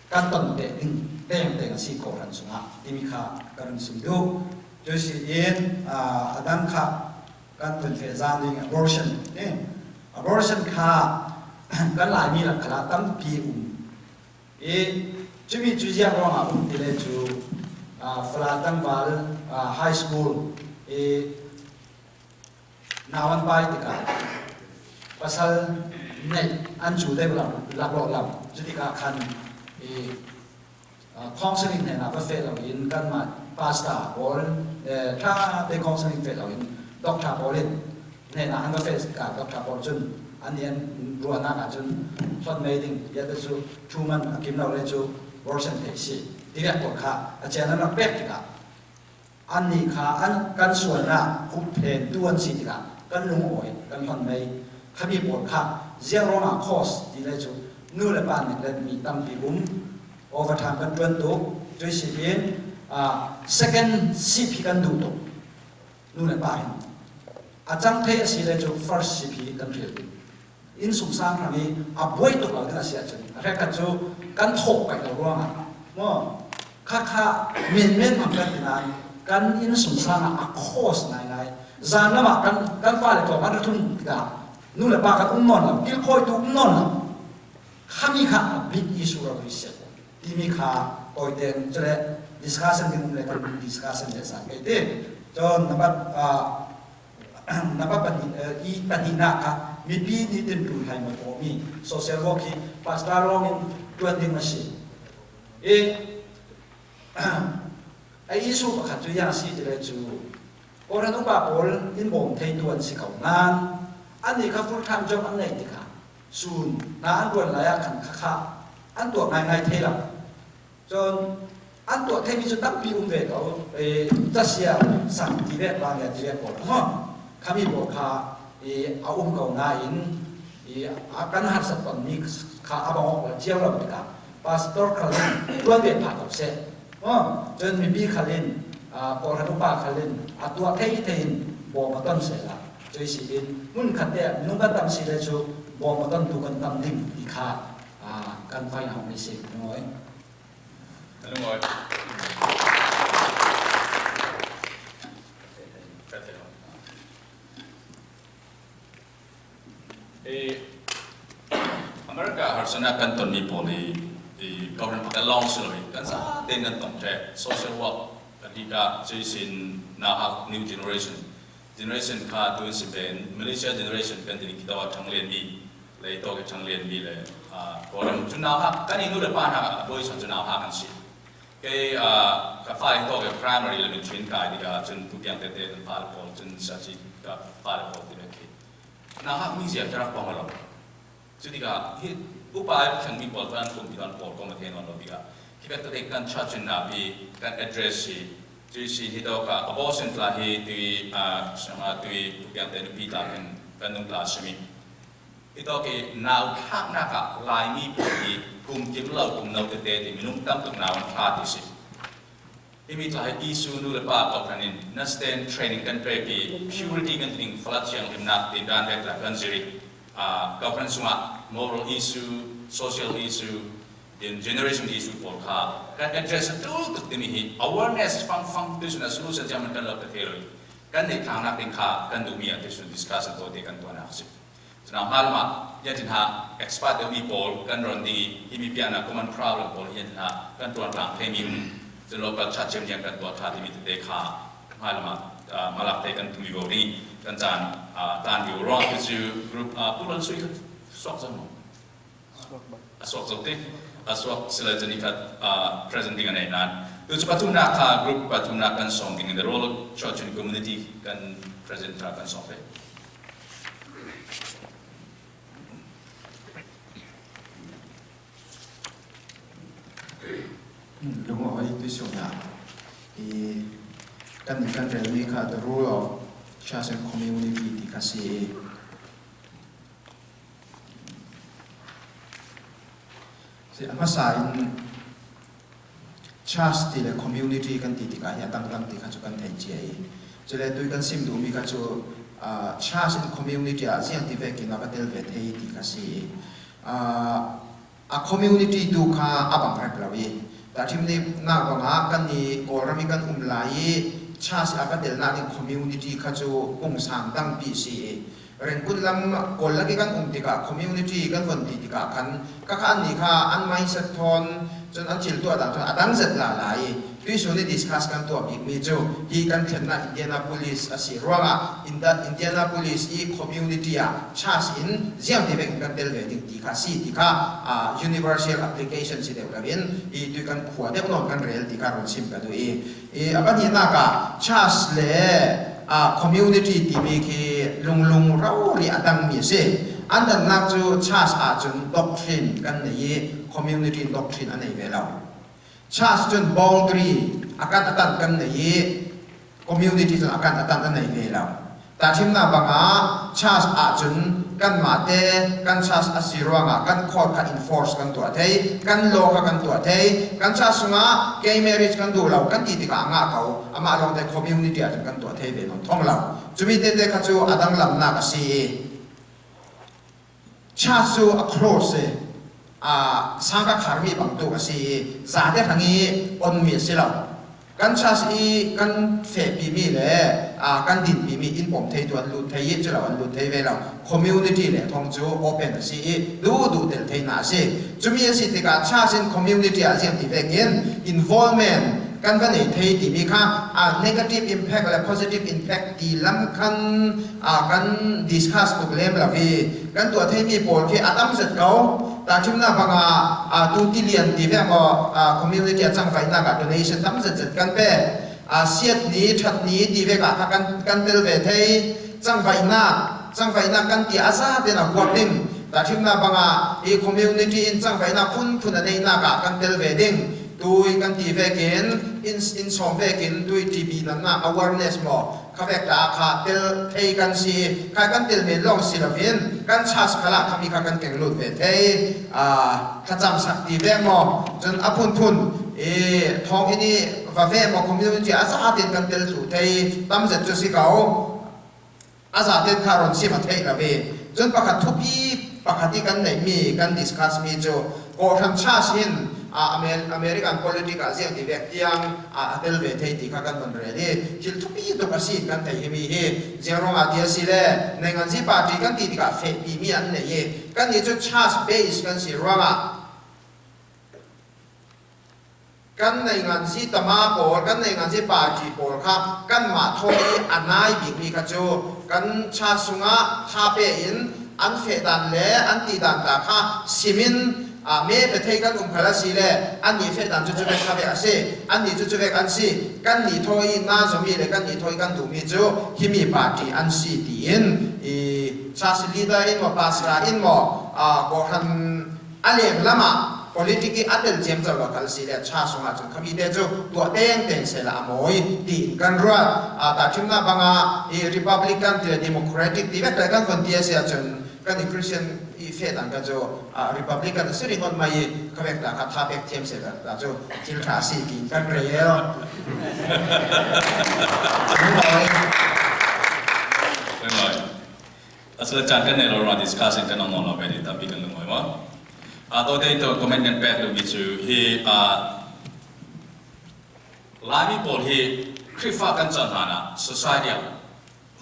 kan ton teh ding tengteng a si Kawlram sungah timi kha ka run sim duh. Cuisi in, ah, a dang kha kan tun feh zan ding abortion. Eh, abortion kha kan Laimi lam khalah tampi um. I cumi cu ziang ruangah um ti le cu, ah, fala tangval, ah, high school, i nau an pai tikah pasal neih an cu deuh lam, laklawh lam, cutikah khan i, ah, counseling hnenah va feh loin kanmah pastor pawl, eh, ṭha te counseling feh loin doctor pawl in hnenah an va feh tikah doctor pawl cun an i an ruahnak ah cun hlon mei ding, bia te cu thuman a kim lo le cu abortion thei si. Tivek pawl kha a cian an rak pek tikah annih kha an kan sualnak huhphentu an si tikah kan lungawi, kan hlon mei. Khami pawl kha ziang ruangah cause ti le cu nu le pa nih le mi tampi um, overtime kan ṭuan tuk, cuisi in, ah, second shift hi kan duh tuk. Nu le pa hin a cang thei a si le cu first shift hi kan hril tuk. Innsungsang hrang i a buai tuk lo ding a si ahcun a hrekkhat cu kan thawh paih lo ruangah maw? Khakha menmen hmang kan ti nain kan innsungsang ah a cause ngaingai. Zan lamah kan, kan fale tlawm an ra thum tikah nu le pa kan um nawn lo, kilkhawitu um nawn lo. Khami kha a big issue rori si timi kha tawite cule discussion ding um le kan discussion le sa kei ti. Cun number, ah, Number pahnih, eh, i pahnihnak kha mipi nitin ṭul hai maw pawhmi social work hi pastor lawngin ṭuan ding a si. I, a issue pakhat cu yang a si ti le cu Kawlram upa pawl in bawm theitu an si ko nain annih kha full time job an nei tikah sun hna an ṭuan lai ah khan khakha an tuah ngaingai thei lo. Cun an tuah theimi cu tampi um ve ko, eh, casia sak ti vek, lania ti vek pawl, maw? Khami pawl kha, eh, a um ko nain, eh, a kan harsat tonmi kha a bang awk cio lo tikah pastor khal in ṭuan ve phah ko seh, maw? Cun mipi khal in, ah, Kawlram upa khal in a tuah thei thei in bawm a ton sehla, cuisi in hmun khat te minung kan tam si le cu bawm a tontu kan tam ding ti kha, ah, kan fainau mi si, maw? Ka lungawi. Eh, America harsatnak kan tonmi pawl hi, eh, Kawlram pakhat lawng si lo i kan zaten kan tong ṭheh. Social work a dih ah cuisin nauhak new generation. Generation kha tu in si pen Malaysia generation kan timi kitaw a ṭhang lianmi, lei tawk i ṭhang lianmi le, ah, Kawlram cu nauhak kan i nu le pa hna a buai sawn cu nauhak an si. Kei, ah, ka fale tawh kei primary le min thin kai dih a, cun pu piang tete kan fale pawl, cun saci ka fale pawl ti le khi. Nauhak mi zia ka rak pang lo. Cutikah hi upa i thlengmi pawl thawn kumpi thawn pawl kong a thei nawn lo tikah, khibek tawh kan church in napi kan address hi. Cuih sin hi tawkah abortion tla hi tui, ah, sanga tui pu piang te nupi tla kan, kan nung tla simi. Hi tawk i nau thlaknak ah Laimi pawl hi kum kim lo, kum no tete ti minung tam tuk nau an thla ti si. Himi tla hi issue nu le pa kohhran in nasten training kan pek i purity kan ti ding, falat thianghlimnak tin dan vek tla kan zir i, ah, kohhran sungah moral issue, social issue, tin generation issue pawl kha kan address a tul tuk timi hi awareness fangfang tu suna solution siam kan lo ka thei lo i kan neih thlaknak ding kha kan duhmi a tu sun discussion tawh te kan tuahnak a si. Cun a hmalamah, hian tin ha expert deuhmi pawl kan ron ding i, himi pianah common problem pawl hian tin ha kan ṭuan tlang theimi um. Cun local church ciam hian kan tuah ṭha timi tete kha hmalamah, ah, malak te kan tum vivo ding i, kan caan, ah, tlan vivo ruang tu cu group, ah, Pu Lal Sui kha suak zo maw? A suak zo te, a suak si le cun i khat, ah, present ding a nei nan. Tu cu pathumnak kha group pathumnak kan sawm ding in the role of church in community kan present kha kan sawm te. Lungawh i tuisuahna i kan, kan relmi kha the role of church and community ti kha si i, si a hmasa in church ti le community kan ti tikah hi a dangdang ti kha cu kan thei cia i, cule tui kan sim duhmi kha cu, ah, church and community ah ziang ti vekin a va tel ve thei ti kha si i, ah, a community tu kha a bang rep lo i, tahṭhimnak bangah kan i Kawlram i kan um lai i church a va telnak ding community kha cu pungsang dangpi si i, Rengkun lam Kawl lak i kan um tikah community kan von ti tikah khan ka kha anni kha an mindset thawn cun an thil tuah dan thawn a dang zet lala i tuihsun i discuss kan tuah bikmi cu hi kan thlennak Indianapolis a si ruangah Inda-, Indianapolis i community ah church in ziang ti vekin kan tel ve ding ti kha si ti kha, ah, universal application si deuh lo in i tui kan khua deuh nawn kan rel ti kha run sim ka duh i, I, a pahnihnak ah church le, ah, community timi khi lunglung rori a dangmi a si. An dannak cu church ahcun doctrine kan nei i community in doctrine a nei ve lo. Church cun boundary a kan a tan kan nei i community cun a kan a tan a nei ve lo. Tahṭhimnak bangah church ahcun kanmah te kan church a si ruangah kan code kha enforce kan tuah thei, kan law kha kan tuah thei, kan church sungah gay marriage kan duh lo kan ti tikah a ngah ko, amah lawngte community ahcun kan tuah thei ve nawn thong lo. Cumi tete kha cu a danglamnak a si i, church cu a close i, aa, sangka kharmi bangtuk a si i, zate hrang i onmi a si lo. Kan church i kan fehpimi le, aa, kan dinpimi in pom thei tu an lut thei i, cu lo an lut thei ve lo. Community le thawng cu open a si i, duhduh tel theihna a si. Cumi a si tikah church in community ah ziang ti vekin involvement kan va nei thei timi kha, aa, negative impact le positive impact ti lam khan, aa, kan discuss tuk lem lo i, kan tuah theimi pawl khi a tam zet ko. Tahṭhimnak bangah, aa, tu tilian ti vek maw, aa, community a cangvaihnak ah donation tam zet zet kan pe. Aa, siat ni, ṭhat ni ti vek ah kha kan, kan tel ve thei. Cangvaihnak, cangvaihnak kan ti a zate in a huap ding. Tahṭhimnak bangah i community in cangvaihnak phunphun a neihnak ah kan tel ve ding. Tui kan ti vekin, in, in sawm vekin, tui T B natnak awareness maw, kha vek ta kha tel thei kan si, kha kan tel men lawng si loin, kan church khalah khami kha kan keng lut ve thei, aa, thlacamsak ti vek maw, cun a phunphun, i, thawng in i va ve maw, community a zatin kan tel thluh thei, tam zet cu si ko. A zaten kha ron sim a theih lo i, cun pakhat thupi pakhat i kan neihmi, kan discuss mi cu, Kawhhran church hin, aa, Amer-, American politic ah ziang ti vek tiang, aa, a tel ve thei ti kha kan von rel i, thil thupi tuk a si kan theih himi hi, ziang ruangah ti a si le, nainganzi party kan ti tikah fehpimi an nei i, kannih cu church base kan si ruangah, kan nainganzi tama pawl, kan nainganzi party pawl kha kanmah thawi a nai bikmi kha cu kan church sungah tha pe in an feh dan le an ti dan ta kha simin, A, me pe thei kan um kha la si le, anni feh dan chu chu vek kha vek a si, anni chu chu vek an si, kanni thawi na zo mi le kanni thawi kan duh mi chu himi party an si tiin, i, church leader in maw, pastor in maw, a, kawhhran a leng lama politic i a tel chiam chau lo kha la si le, church sungah chun khami te chu tuah teng teng se la a mawi tiin kan ruat. A, tahṭhimna banga i Republican ti le Democratic ti vek te kan von ti a si a chun, kan i Christian i feh dan kha chu, a, Republican a si ringawt mai i kha vek ta kha tha pek thiam se ta chu thil ṭha a si tiin kan rel. Ringawt. Ringawt. A sila chan kan nei lo rua discussion kan nong nong lo ve ni tampi kan lungawi maw. A, tawite in tawh comment kan pek lo mi chu hi, a, Laimi pawl hi Khrihfa kan chang hana society a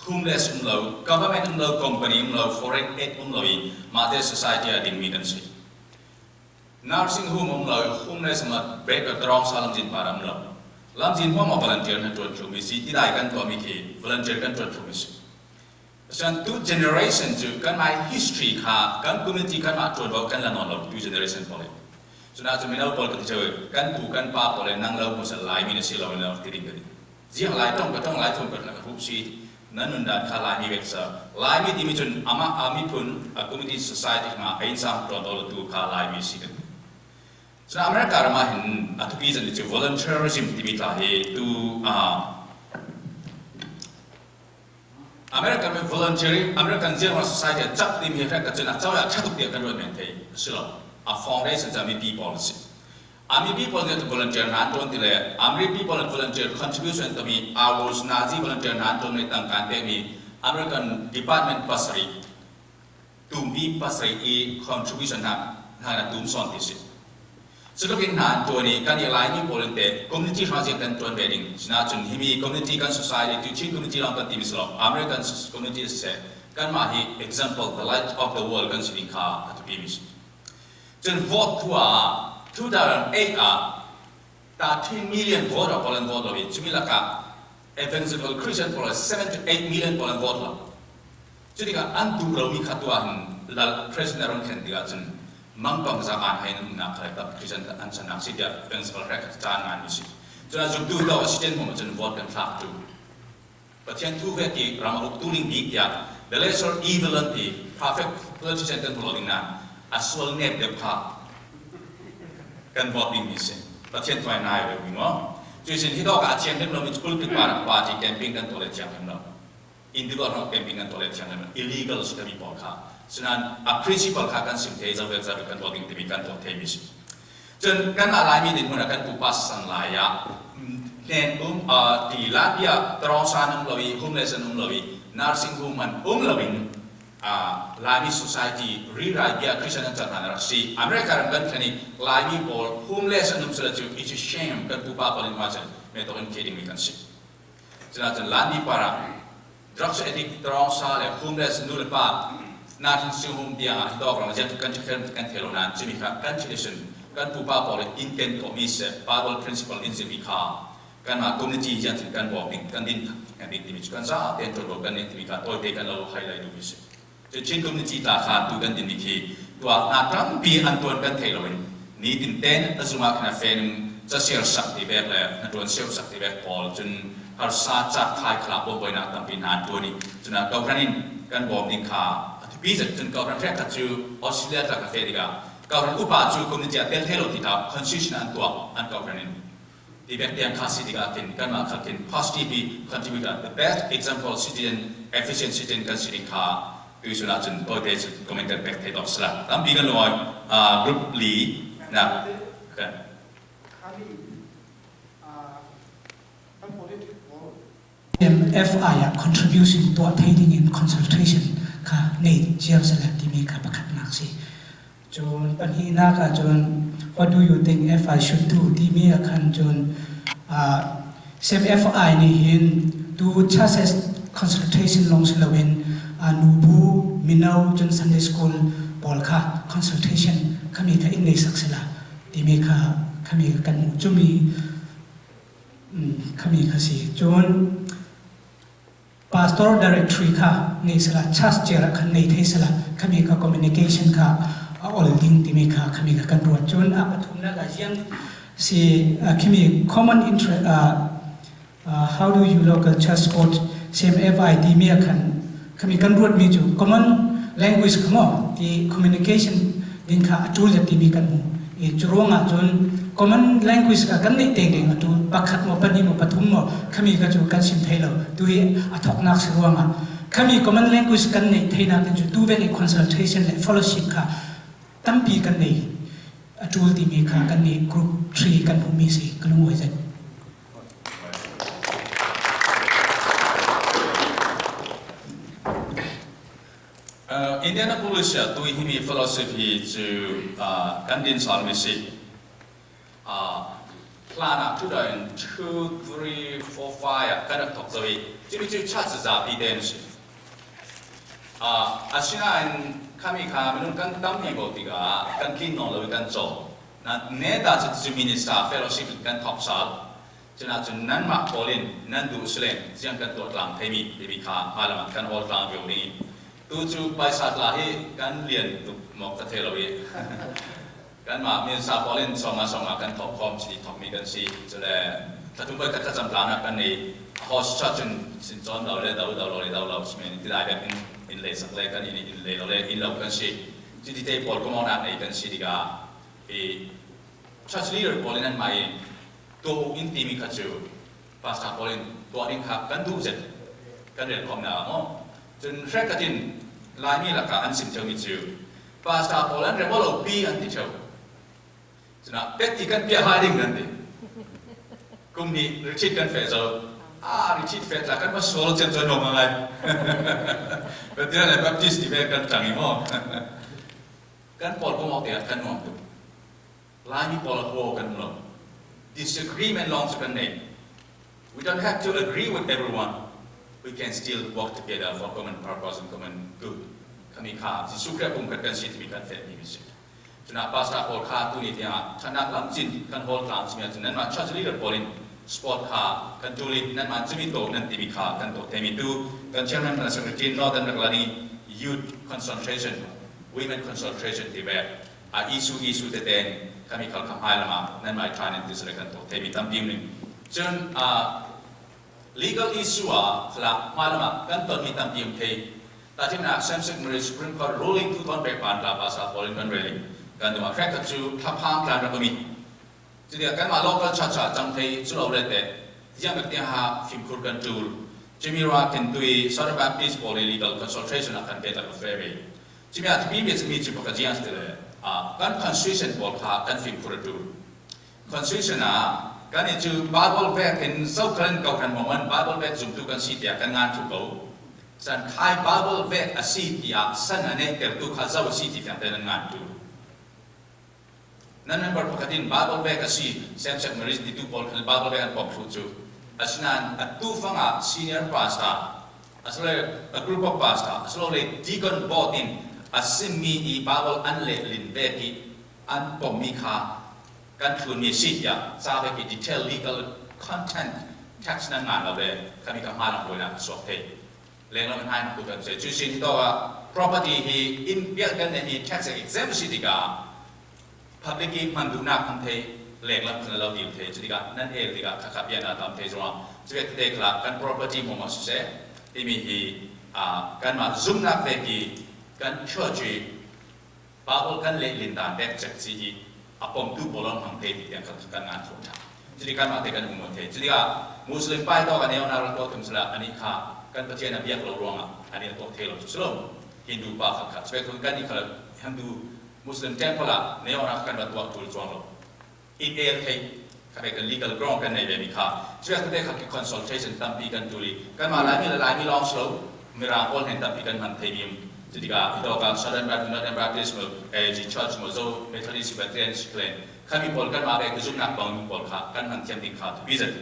homeless um lo, government um lo, company um lo, foreign aid um lo i mahte society a ding mi kan si. Nursing home um lo, homeless um lo, break a drong sa lamzin para um lo. Lamzin home a volunteer na tuan thlu mi si, tidai kan tuan mi khi volunteer kan tuan thlu mi si. Pasal tu generation chu kan mai history kha, kan community kan ma tuan bo kan la non lo tu generation pawl. Chuna chu mino pawl kan chu kan pu kan pa pawl nang lo pasal Laimi na si lo na ti ding ka ding. Ziang lai tong ka tong lai tong ka na ka hup si, nan nun dan kha Laimi vek sa. Laimi ti mi chun ama a miphun a community society ma a insang tuan lo tu kha Laimi si ka ding. Chuna America rama hin a thupi zan chu volunteerism ti mi ta hi tu, a, American voluntary, American General Society a chak tim hi hek ka chun a chau ya chak tuk dia kan ruat men thei. Silo. A foundation cha mi people si. A mi people ne tu volunteer nan ton ti le. A mi people volunteer contribution to mi hours na zi volunteer nan ton mi tang kan te mi American Department pasari. Tumbi pasari i contribution na, na na tum son ti si. Sulukin nan tuan i kan i Laimi pawl in te community hra ziak kan tuan ve ding. Sina chun himi community kan society tu Chin community lang kan ti mi silo. American community se kan ma hi example the light of the world kan si ding kha a thupi mi si. Chun vote thua two thousand eight a thirteen million vote a pawl an vote lo i chumi laka evangelical Christian pawl seven to eight million pawl an vote lo. Chutika an tu lo mi kha tua hin lal president a run khen tika chun mang pang za an hai na kha tam Christian an chan nak si tia evangelical rek chan ngan mi si. Chuna zuk tu lo a si ten mo chun vote kan thlak tu. Pathian thu ve ki ram a uk tu ling bik tia. The lesser evil an ti perfect politician kan lo ding na. A sual nep dep kha. Kan vote ding mi si. Pathian thu ai nai ve mi mo. Chu sin hi dawk a thiang dem lo mi pulpit pa party camping kan to le thiang dem lo. Individual hong camping kan to le thiang dem lo. Illegal si ka mi pawl kha. Sinan a principle kha kan sim thei zo ve za kan vote ding ti mi kan to thei mi si. Chun kan a Laimi dinhmun a kan pupa sang lai a, hnen um, a, ti la pia, tarong san um lo i, homeless an um lo i, nursing home an um lo in, a, Laimi society ri rai pia Christian an chan han rak si. America ram kan thani Laimi pawl homeless an um sila chu, it's a shame kan pupa pawl in ma chan me tok in kidding mi kan si. Chuna chun Laimi para drugs addict, tarong sa le homeless nu le pa na thing sing hum dia hi dawk ram ziak kan thil kan thelo nan chimi kha kan thil sin kan pupa pawl in ken ko mi se Bible principle in zimi kha kan ma community ziak kan bawk ding kan din kan din timi kan sa ten to kan din timi kha toy te kan lo hai lai du mi se. Chin community ta kha tu kan din ni khi tua na tampi an tuan kan thei lo in ni tin ten a zuma khana fen cha siar sak ti bek le na tuan siar sak ti bek pawl chun har sa cha khai khala bom boina tampi na tuan ni chuna kau hran in kan bom ding kha a thupi zat chun kau hran rek kha chu Australia ta ka fe dika kau hran upa chu community a tel thei lo ti ta constitution an tua an kau hran in Ti bek tiang kha si ding a kin, kan ma kha kin positive contributor, the best example citizen, efficient citizen kan si ding kha, tui suna chun toy te chun comment kan pek thei dawk sila. Tampi kan lo, ah, group li na kan. M F I a contribution tuah thei dingin consultation kha nei chiar sila timi kha pakhat nak si. Chun pahnihnaka chun, what do you think F I should do? Timi a khan chun, ah, same F I nih hin tu churches consultation long si loin, ah, nubu, mino chun Sunday school pawl kha consultation khami kha in nei sak sila. Timi kha khami kha kan mu chumi, mm, khami kha si. Chun Pastor Directory kha nei sila, church chair kha nei thei sila, khami kha communication kha a ol ding timi kha khami kha kan ruat. Cun a pathumnak ah ziang si, ah, khimi common interest, ah, ah, how do you local church support C M F I timi ah khan khami kan ruatmi cu common language kha maw, i communication ding kha a ṭul zet timi kan hmu. I cu ruangah cun common language kha kan neih tengteng a ṭul, pakhat maw, pahnih maw, pathum maw, khami kha cu kan sim thei lo. Tu hi a thawknak si ruangah khami common language kan neih theinak in cu tu vek i consultation le fellowship kha tampi kan nei a ṭul timi kha kan nih group three kan hmuhmi si, ka lungawi zet. Uh, Indianapolis ah tui himi fellowship hi cu, uh, kan din salmi si. Uh, hlan ah two thousand two, three, four, five ah kan rak thawk zo i cumi cu church zapi te an si. Ah, asinain khami kha minung kan tam mi ko tikah kan tlin nawn lo i kan caw. Na, neta cu, cu minister fellowship in kan thawk sal. Cun ahcun nanmah pawl in nan duh si len ziang kan tuah tlang theimi timi kha hmailam ah kan hawl tlang vivo ding i tu cu paisa tla hi kan lian tuk mawk ka thei lo i kanmah minister pawl in sawmnga sawmnga kan thawk khawm, chiti thawkmi kan si. Cule thla tum poi khat khat cam tlang ah kan nei, a host church in sin cawn lo le do, do lo le do lo, si men tidai bek in, in lei sak le kan in, in lei lo le in lo kan si. Chiti te pawl kawmawknak nei kan si tikah i church leader pawl in anmah i tuah u in timi kha cu pastor pawl in tuah ding kha kan duh zet, kan relkhawmnak ah maw. Cun hrekkhat in Laimi lakah an sim ṭheomi cu pastor pawl an rem aw lo pi an ti ṭheo. Cun ah pek ti kan piah hai ding kan ti. Kum hnih retreat kan feh zo. Ah, retreat feh tla kan va sual ciamco nuam ngai. Kan ti le Baptist ti ve kan ṭang i maw. Kan pawl kawmawk te kan nuam tuk. Laimi pawl a hua kan um lo. Disagreement lawng cu kan nei. We don't have to agree with everyone. We can still work together for common purpose and common good. Khami kha Jesuh Khrih pumkhat kan si timi kan fehmi mi si. Cun ah pastor pawl kha tuni tiang ah ṭhatnak lamcin kan hawl tlang cimi ahcun nanmah church leader pawl in support kha kan ṭul i nanmah cumi tawk nan timi kha kan tawk themi tu kan chairman kan secretary Northern rak la ding youth concentration, women concentration ti ve. A issue, issue tete in khami khal kha hmailam ah nanmah i ṭhan in ti si le kan tawk theimi tampi um ning. Cun, ah, legal issue ah khalah hmailam ah kan tonmi tampi um thei. Tahṭhimnak same-sex marriage Supreme Court ruling thu thawn pek pan tla pastor pawl in kan rel i kan duh ah hrekkhat cu thlaphang tlan rak um i. Cuti ah kanmah local church ah cang thei cu lo le teh ziang bek tiang ha fimkhur kan ṭul. Cumi ruangah khin tui Southern Baptist pawl i legal consultation ah kan pehtlak a fair ve. Cumi ah thupi mi cu pakhat ziang si ti le, ah, kan constitution pawl kha kan fimkhur a ṭul. Constitution ah kan i cu Bible vek in zokhal in kohhran hmang man Bible vek zumtu kan si tiah kan ngan ṭhu ko. Cun khai Bible vek a si tiah san a neihtertu kha zo a si ti fiangte nan ngan ṭul. Nan member pakhat in Bible vek a si, same-sex marriage titu pawl kha Bible vek an pom thluh cu. Asinain atu fangah senior pastor, asilole a group of pastor, asilole deacon board in a simmi i Bible an lehlin vek i an pommi kha kan thlunmi a si tiah ca vek i detail legal content text nan ngan lo le khami kha hmailam buainak a suak thei. Lenglam in hainak tu kan si. Cuih sin hitawk ah property hi in pial kan neihmi tax exempt si tikah public i hman duhnak hman thei, lenglam khan a lo dil thei. Cu tikah nan el tikah khakha pian a tam thei zongah cu vek tete khalah kan property hmuahhmuah siseh, timi hi, aa, kanmah zumhnak vek i kan church i Bible kan lehlin dan pek cek si hi a pomtu pawl an hmang thei ti tiang kha kan ngan thluh ṭha. Cuti kanmah te kan hmu thei. Cuti ah Muslim pai tawk a neu nak rak tuah thum sila anih kha kan Pathian a biak lo ruangah anih a tuah thei lo cu si lo. Hindu pa khat khat. Cubek thum kan i kha Hindu Muslim temple ah neu nak kan va tuah ṭul cuang lo. I el thei, kha bek kan legal ground kan nei ve mi kha. Cuya kha te kha ki consultation tampi kan ṭul i, kanmah Laimi le Laimi lawng si lo, Mirang pawl hnen tampi kan hman thei mi um. Cutikah, hitawk ah Southern Baptist, Northern Baptist maw, A G Church maw, Zo Methodist Presbyterian si klen. Khami pawl kanmah ve ka zumhnak bang pawl kha kan hman thiam ding kha thupi zet.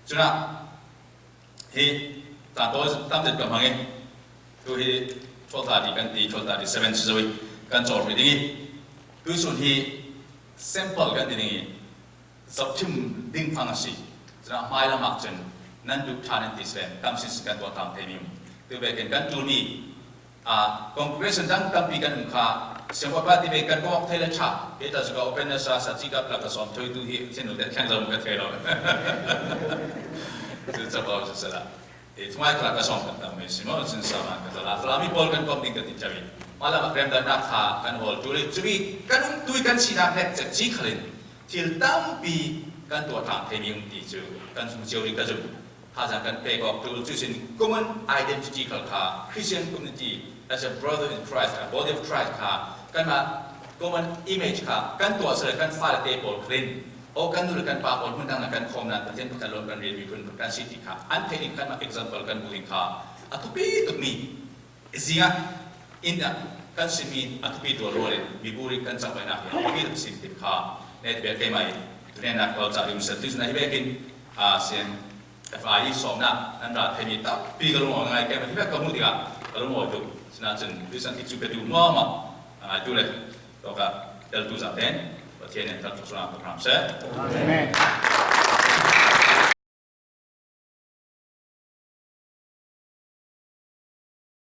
Cunah, hi, tangtawi tam zet ka hmang i, tu hi twelve thirty kan ti, twelve thirty seven si zo i, kan cawl rih ding i, tuihsun hi sample kan ti ding i, zohṭhim ding fang a si. Cun a hmailam ah cun nan duh ṭhan in ti si len, tam sinsin kan tuah tang thei mi um. Tu vekin kan ṭulmi, A, congregation dang tampi kan um kha, siangpawi pa ti ve kan kawk thei le ṭha, kei ta zu ka open na sa sa ci ka pla ka sawm thoi tu hi, thin nu te thleng lo ka thei lo. Chu cha pau sa la. E, thungai kala ka sawm kan tam mai si maw, chin sa man ka la, la mi pawl kan kawm ding ka ti chawi. Mala ma krem da na kha, kan hol tu le, chu mi kan um tui kan si na nek chek chi khalin. Thil tampi kan tuah thang thei mi um ti chu, kan zum chiau ri ka zum. Hazan kan pek awk tul chu sin common identity khal kha, Christian community, as a brother in Christ, a body of Christ kha, kan ma common image kha, kan tuah sa le kan fa le te pawl khalin. O kan nu le kan pa pawl hun dang na kan khawm nan, Pathian pakhat lawm kan ril mi hun kan si ti kha. An thei ding kan ma example kan bu ding kha. A thupi tuk mi. Zinga, inda, kan simi a thupi tua rualin, mi buri kan chang baina hi, a thupi tuk sim tim kha, net bek kei mai, tune na kau cha lim sa tu na hi bekin, a, sian, F I sawm na, nan ra thei mi ta, pi ka lung ngai kei mai, hi bek ka mu tika, ka lung tu, sina chun, tu san ti chu pe tu ma ma, a, tu le, to ka, tel tu za ten, Pathian en ta tu suna program se. Amen.